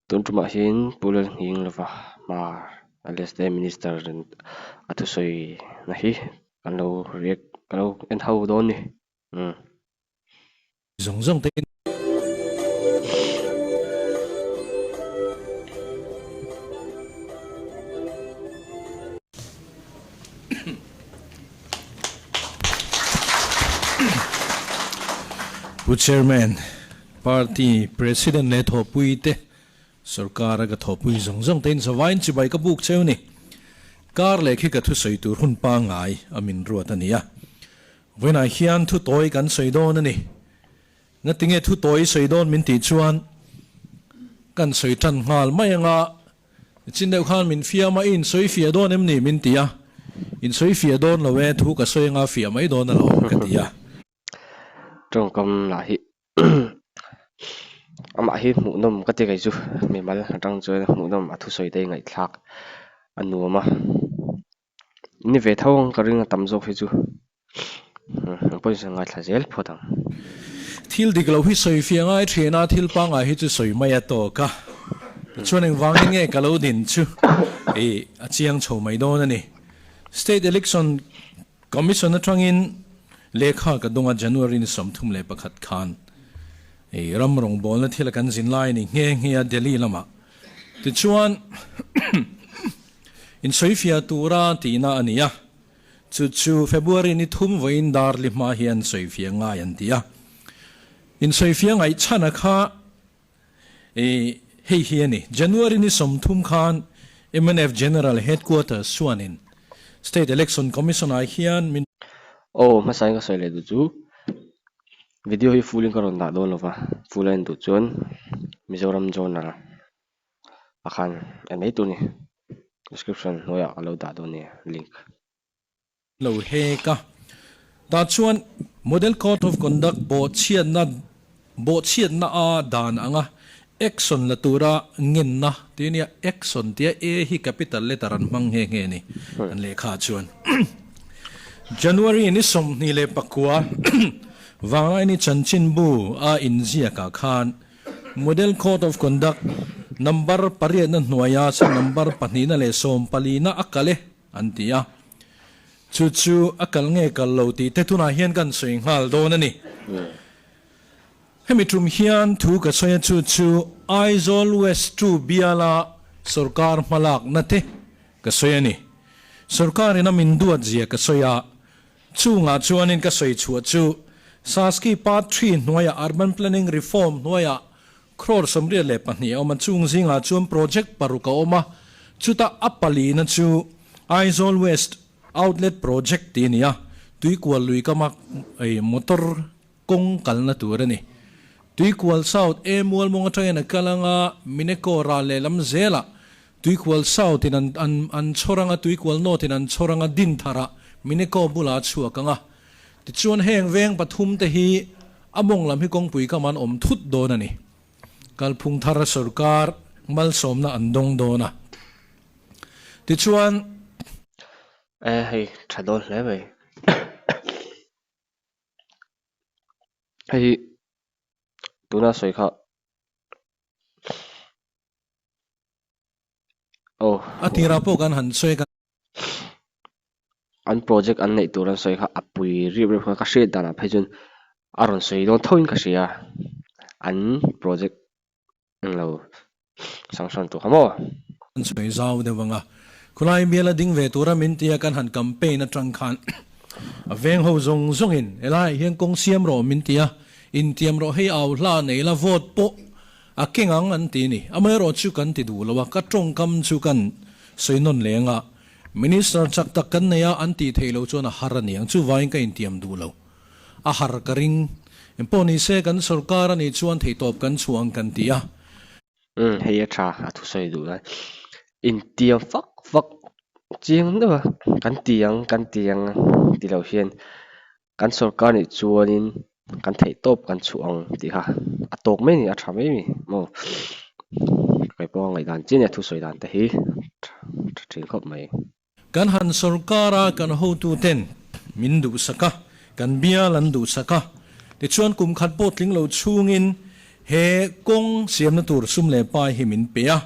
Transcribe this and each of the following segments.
Tun tumah hian Pu Lalnghinglova hma LSD Minister in a thusawi na hi kan lo react kan lo en ho dawn ni. Umm. Zawng zawng te in. Pu Chairman, Party President leh thawhpui te, Sorkar a ka thawhpui zawng zawng te in zavaiin chibai ka buk cheu ni. Kar leh khi ka thusawi tur hun pangngai a min ruat a ni a. Vawiinah hian thu tawi kan sawi dawn a ni. Ngatinge thu tawi sawi dawn min tih chuan kan sawi tan nghal mai anga Chin deuh khan min fiam a, i insawi fiah dawn em ni? min ti a. Insawi fiah dawn lo e, thu ka sawi anga fiah mai dawn alawm ka ti a. Tawngkam lah hi amah hi hmuhnawm ka ti kei chu mimal atang chuan hmuhnawm a thusawi te ngaihthlak a nuam a. Ni ve tho ang ka ring a tam zawk hi chu ang pawhin sawi ngaithla zel phawt ang. Thil dik lo hi sawi fiah ngai thin a, thil pangngai hi chu sawi mai a tawk a. Tichuan engvangin nge ka lo din chu i a chiang chho mai dawn a ni. State Election Commission atangin lehkha ka dawng a January ni 31 khan i ram rawngbawlna thil a kan zin lai a ni nghe nghe a Delhi lamah. Tichuan, insawifiah tura tihna a ni a, chu chu February ni thum vawiin dar li hma hian sawifiah ngai an ti a. Insawifiah ngaih chhana kha i hei hi a ni, January ni 30 khan mnf General Headquarters chuanin State Election Commission-ah hian min. Aw, hmasain ka sawi leh duh chu Video hi full in ka rawn dah dawn lova, full a en duh chuan Mizoram Journal ah khan en mai tur a ni, description hnuaiah ka lo dah dawn nia link. Lo hek a, tah chuan Model Code of Conduct bawhchhiatna bawhchhiatna a dan anga action la tura ngenna tih a nia, action tia A hi capital letter an hmang nghe nghe a ni an lehkha ah chuan. January ni 29 Vanglaini chanchinbu a inziakah khan Model Code of Conduct number pariatna hnuaia sa number pahnihna leh sawmpalina a kal e an ti a. Chu chu a kal nge kal lo tih te tunah hian kan sawi nghal dawn a ni. Hemi tum hian thu ka sawi a chu chu Aizawl West 2 biala sorkar hmalakna te ka sawi a ni. Sorkar in a min duat zia ka sawi a, chungah chuanin ka sawi chhuah chu Saski Part Three hnuaiah Urban Planning Reform hnuaiah crore 82 a awm a, chung zingah chuan project paruk a awm a, chuta a palina chu Aizawl West Outlet Project tih a ni a, Tuikual lui kama motor kawng kalna tur a ni. Tuikual South e Mualmawng atangin a kal anga Mineko ral lehlam zelah Tuikual South in an an an chhawr anga Tuikual North in an chhawr anga Dintharah Mineko bulah a chhuak anga. Tichuan heng veng pathum te hi a mawng lam hi kawngpui kam an awm thut dawn a ni. Kalphung thar sorkar malsawmna an dawng dawn a. Tichuan. E hei tha dawn hle mai. Hei hi tuna sawi kha aw. A tirah pawh kan han sawi kan. An project an neih tur an sawi kha a pui rip rip kha ka hriat danah phei chuan a rawn sawi dawn tho in ka hria an project englo sanction tur kha maw. An sawi zau deuh ang a, khulai biala ding ve tura min tia kan han campaign atang khan a veng ho zawng zawngin helaiah hian kawng siam rawh min ti a, intiam rawh hei au hla nei la vote pawh a keng ang an ti ni. Amaherawh chu kan ti duh lo a, ka tawngkam chu kan sawi nawn leng a, Minister chak tak kan nei a an tih theih loh chuan a har a ni ang, chuvangin ka intiam duh lo. A har ka ring. Engpawh ni se kan sorkar a nih chuan theihtawp kan chhuah ang kan ti a. Umm hei a tha a thusawi duh lai. Intiam fak fak chiang deuh a kan ti ang kan ti ang ti lo hian kan sorkar nih chuanin kan theihtawp kan chhuah ang tih kha a tawk mai a ni a tha mai a ni maw. Kei pawh a ngaihdan chiah a nia thusawi dan te hi tha thin khawp mai. Kan han sorkar a kan hotuten min duhsak a, kan bial an duhsak a, tichuan kum khat pawh tling lo chhungin He kawng siamna tur sum leh pai hi min pe a,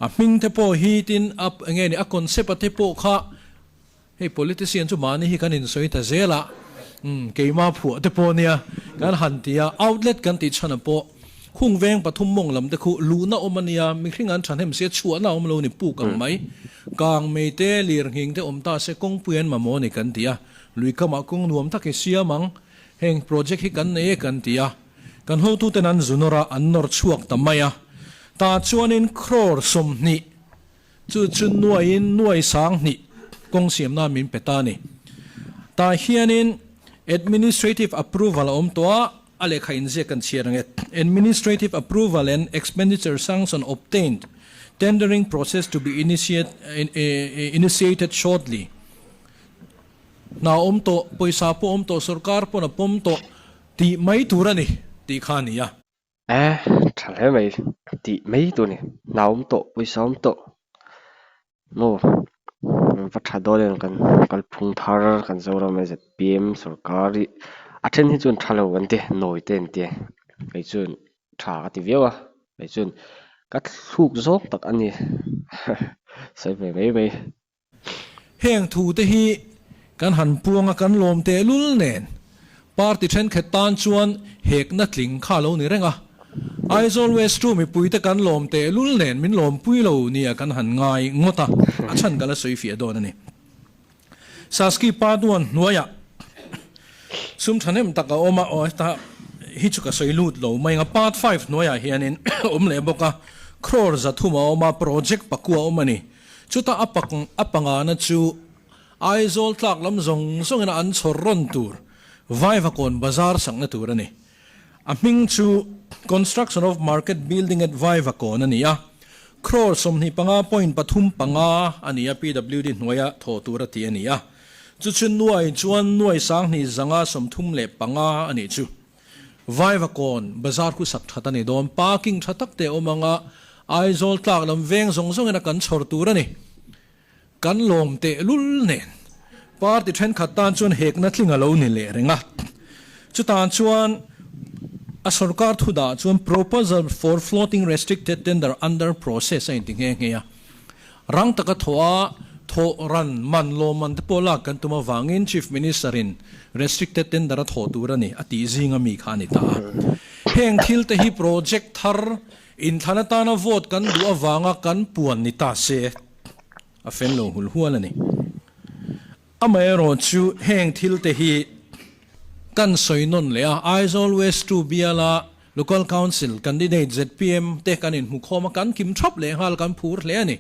a hming te pawh hi tin a enge ni a concept a te pawh kha hei politician chu mahni hi kan insawi ta zel a, umm keimah phuah te pawh nia kan han ti a, outlet kan tih chhan ah pawh khung veng pathum mawng lam te khu luhna awm a nia, mihring an thahnem sia chhuahna a awm lo ni puk ang mai, kang mei te lirnghing te awm ta se kawngpui an mamawh a ni kan ti a, lui kamah kawng nuam tak hi siam ang, heng project hi kan nei e kan ti a. Kan hotuten an zu nawr a, an nawr chhuak ta mai a. Tah chuanin crore 20, chu chu nuaiin nuai 2000 kawng siam nan min pe ta a ni. Tah hianin administrative approval a awm tawh a, a lehkha inziak kan chhiar ang e. Administrative approval and expenditure sanction obtained, tendering process to be initiated shortly. Hna awm tawh, pawisa pawh awm tawh, sorkar pawn a pawm tawh. Tih mai tur a ni tih kha a ni a. E, tha hle mai, tih mai tur a ni. Hna awm tawh, pawisa awm tawh maw? Va tha dawn em kan kalphung thar kan Zoram ZPM sorkar hi a then hi chuan tha lo an ti, nawi te an ti a, kei chuan tha ka ti viau a, kei chuan ka thluk zawng tak a ni sawi ve mai mai. Heng thu te hi kan han puang a kan lawm tehlul nen party thenkhat tan chuan hekna tling kha lo ni reng a. Aizawl West chu mipui te kan lawm tehlul nen min lawmpui lo nia kan han ngai ngawt a, a chhan ka la sawi fiah dawn a ni. Saski Paduan hnuaiah sum thahnem tak a awm a, aw heta hi chu ka sawi lut lo mai ang a, Part Five hnuaiah hianin awm leh bawk a, crore 300 a awm a, project pakua a awm a ni. Chutah a pak a pangana chu Aizawl tlak lam zawng zawngin an chhawr rawn tur Vaivakawn bazar sakna tur a ni. A hming chu Construction of Market Building at Vaivakawn a ni a, crore 25 point pathum panga a ni a, PWD hnuaia thawh tur a ti a ni a. Chu chu nuai chuan nuai 2535 a nih chu. Vaivakawn bazar khu sak that a ni dawn, parking tha tak te a awm ang a, Aizawl tlak lam veng zawng zawngin a kan chhawr tur a ni. Kan lawm tehlul nen party thenkhat tan chuan hekna tling a lo ni leh reng a. Chutah chuan a sorkar thu dah chuan proposal for floating restricted tender under process a inti nghe nghe a. Rang taka thawh a, thawh ran man lawmman te pawh lak kan tum avangin Chief Minister in restricted tender a thawh tur a ni a tih zinga mi kha a ni ta a. Heng thil te hi project thar inthlan atana vote kan duh avanga kan puan ni ta se a fel lo hul hual a ni. Amaherawhchu heng thil te hi kan sawi nawn leh a, Aizawl West 2 biala Local Council candidate zpm te kan inhmukhawm a, kan kim thap leh nghal kan phur hle a ni.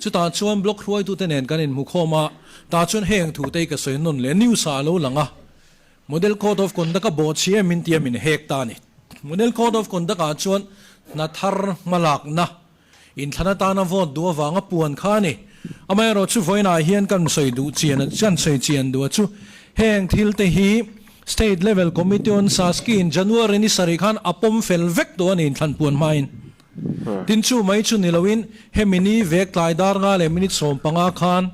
Chutah chuan block hruaitute nen kan inhmukhawm a, tah chuan heng thu te hi ka sawi nawn leh news ah a lo lang a, Model Code of Conduct a bawhchhi em min tia min hek ta a ni. Model Code of Conduct ah chuan hna thar hmalakna Inthlan atana vote duh avanga puan kha a ni. Amaherawhchu vawiinah hian kan sawi duh chian a, kan sawi chian duh a chu heng thil te hi State Level Committee on Saski in January ni sarih khan a pawm fel vek tawh a ni inthlan puan hmain. Tin chu mai chu ni loin hemi ni vek tlai dar nga leh minute 15 khan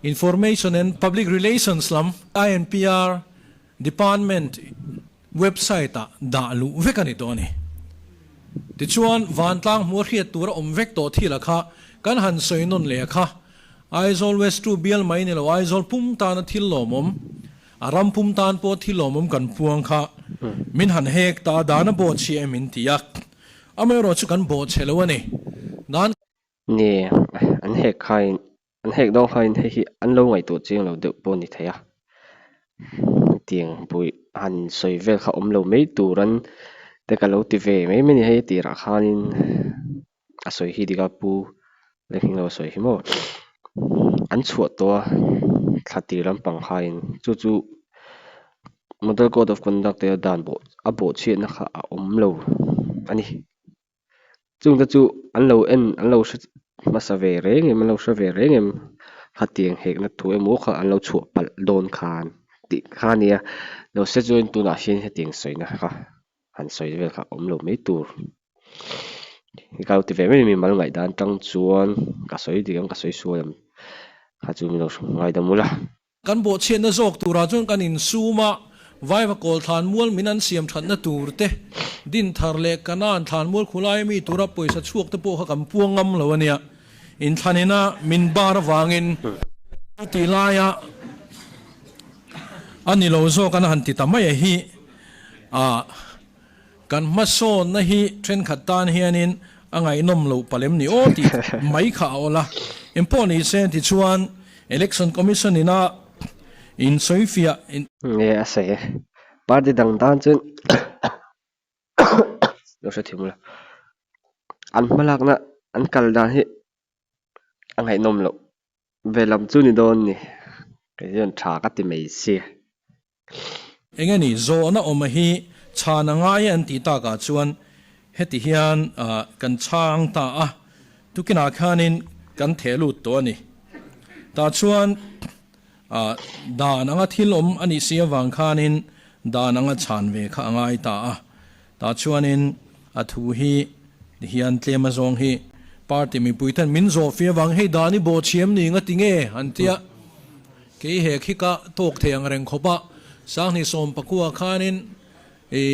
Information and Public Relations lam, INPR, Department website ah dah luh vek a ni tawh a ni. Tichuan, vantlang hmuh a hriat tur a awm vek tawh thil a kha kan han sawi nawn leh a kha. Aizawl West 2 bial mai ni lo Aizawl pum tana thil lawmawm, a ram pum tan pawh thil lawmawm kan puang kha min han hek ta a, dan a bawhchhia em min ti a. Amaherawhchu chu kan bawhchhe lo a ni. Dan. Nge, an hek khain An hek dawn khain hei hi an lo ngaihtuah chiang lo deuh pawh a ni thei a, hetiang pawh han sawi vel kha awm lo mai tur an te ka lo ti ve mai mai a ni hei a tirah khanin a sawi hi dik a pu Lehngilo a sawi hi maw an chhuah tawh a thla tir lampang khain chu chu model code of conduct te dan bawh a bawhchhiatna kha a awm lo a ni. Chungte chu an lo en an lo hre hmasa ve reng em an lo hre ve reng em khatiang hekna thu emaw kha an lo chhuah palh dawn khan tih kha a nia lo se chuan tunah hian hetiang sawina kha han sawi vel kha awm lo mai tur hi ka lo ti ve mai mai mal ngaihdan tang chuan ka sawi dik ang ka sawi sual ang kha chu min lo ngaidam ula. Kan bawhchhiatna zawk turah chuan kan insum a, Vaiva kawl thlanmual min an siam thatna tur te, Dinthar leh Kanan thlanmual khulai mi tura pawisa chhuak te pawh kha kan puang ngam lo a nia. Inthlanina min bar avangin tih laia a ni lo zawk an han ti ta mai a hi a kan hmasawnna hi thenkhat tan hianin a ngaihnawm loh palem ni aw tih mai kha a awl a. Engpawh ni se tichuan Election Commission ina insawifiah in. Nge a sawi e. Party dang tan chuan Lo hre thim ula. An hmalakna an kal dan hi a ngaihnawm loh ve lam chu ni dawn ni. Kei hian tha ka ti mai sia. Enge ni zawhna awma hi chhan a ngai e an tih takah chuan heti hian kan chhang ta a, tukinah khanin kan theh lut tawh a ni. Tah chuan Dan anga thil awm a nih si avang khanin dan anga chhan ve kha a ngai ta a. Tah chuanin a thu hi tihian tlem a zawng hi party mipui ten min zawh fih avang hei dan i bawh thiam ni nga ti nge an tia. Kei he khi ka tawk thei ang reng khawp a, Sanghni Sawmpakua khanin i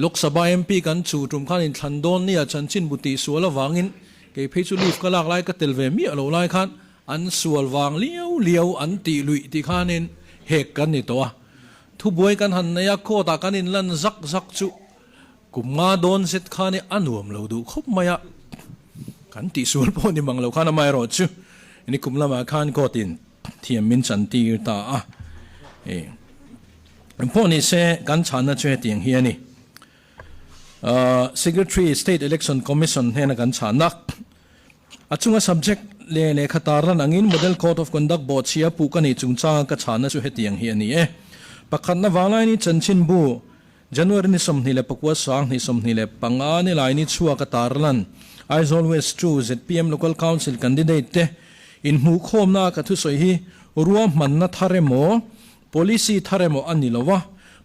Lok Sabha MP kan chu tum khan inthlan dawn nia chanchinbu tih sual avangin kei phei chu leave ka lak lai ka tel ve miah lo lai khan an sual vang liau liau an tih luih tih khanin hek kan ni tawh a. Thubuai kan han nei a, court ah kan inlan zak zak chu kum nga dawn zet khan i a nuam lo duh khawp mai a, kan tih sual pawh ni mang lo khan amaherawh chu ni kum lamah khan court in thiam min chantir ta a. Engpawh ni se, kan chhanna chu hetiang hi a ni. Secretary, State Election Commission hnena kan chhanna a chunga subject leh lehkha tarlan angin Model Code of Conduct bawhchhia puh ka nih chungchanga ka chhanna chu hetiang hi a ni e. Pakhatna Vanglaini chanchinbu January ni 24 2025 ni laini chhuak a tarlan Aizawl West 2 zpm Local Council candidate te inhmuhkhawmna a ka thusawi hi ruahmanna thar emaw Policy thar emaw a ni lo a,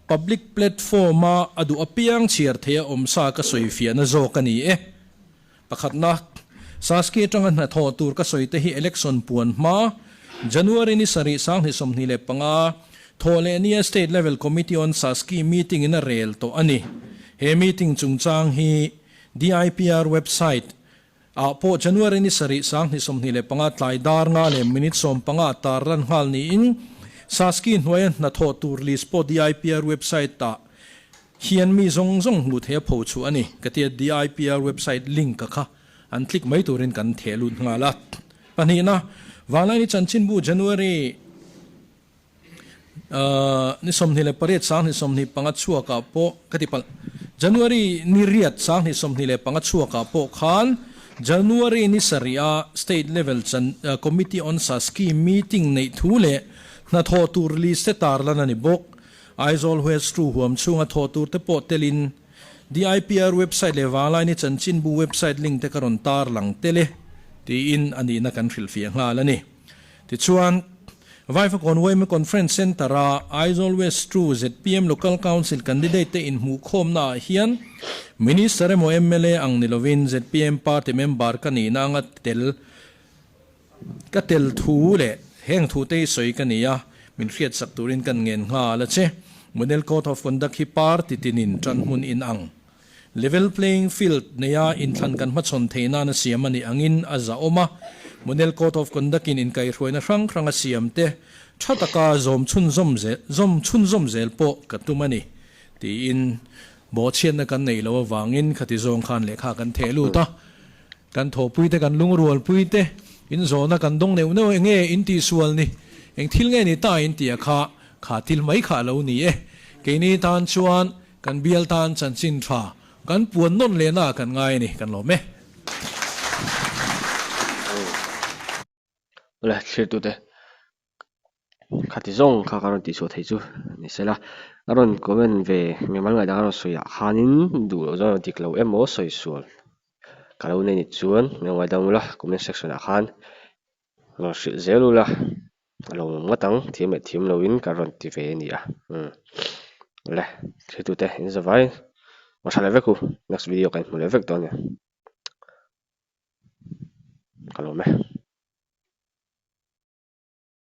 public platform-a a duh apiang chhiar theih a awm sa ka sawi fiahna zawk a ni e. Pakhatna, Saski atanga hnathawh tur ka sawi te hi election puan hma, January ni sarih 2025, thawh leh nia State Level Committee on Saski meeting in a rel tawh a ni. He meeting chungchang hi DIPR website, Ah pawh January ni sarih 2025 tlai dar nga leh minute 15 a tar lan nghal niin Saski hnuaia hnathawh tur list pawh DIPR website ah hian mi zawng zawng hmuh theih a pho chhuah a ni ka tia DIPR website link a kha an click mai turin kan theh lut nghal a. Pahnihna, Vanlaini chanchinbu January Ni 28 2025 chhuakah pawh ka ti palh. January ni riat 2025 chhuakah pawh khan January ni sarih-a State Level Committee on Saski meeting neih thu leh hnathawh tur list te tarlan a ni bawk. Aizawl West Ru huam chhunga thawh tur te pawh telin DIPR website leh Vanglaini chanchinbu website link te ka rawn tarlang tel e tiin a nihna kan hrilhfiah nghal a ni. Tichuan, Vaifakawn yma Conference Centre-a Aizawl West 2 zpm Local Council candidate te inhmuhkhawmnaah hian Minister emaw mla ang ni lovin zpm party member ka nihna anga tel ka tel thu leh heng thu te hi sawi ka ni a, min hriatsak turin kan ngen nghal a che. Model Code of Conduct hi party tinin tanhmun inang Level playing field neia inthlan kan hmachhawn theih nana siam a nih angin a zahawm a, Model Code of Conduct-in inkaihhruaina hrang hrang a siam te tha taka zawm chhunzawm zel zawm chhunzawm zel pawh ka tum a ni, tiin bawhchhiatna kan neih loh avangin khati zawng khan lehkha kan theh lut a. Kan thawhpui te, kan lungrualpui te, in zawhna kan dawng neuh neuh eng nge in tihsual ni, eng thil nge ni ta in tih a kha, kha thil mai kha a lo ni e. Keini tan chuan Kan bial tan chanchin tha kan puan nawn lehna ah kan ngai a ni, kan lawm e. Awle thlir tute khati zawng kha ka rawn tihchhuah thei chu ni sela a rawn comment ve mimal ngaihdan a rawn sawi ah khanin duh loh zawng dik lo emaw sawi sual ka lo nei ni chuan min lo ngaidam ula comment section ah khan rawn hrilh zel ula. A lo awm ngawt ang, thiam leh thiam loin ka rawn ti ve a ni a, umm le thiltute in za vai aw tha leh vek u, next video kan hmu leh vek dawn nia, ka lawm e.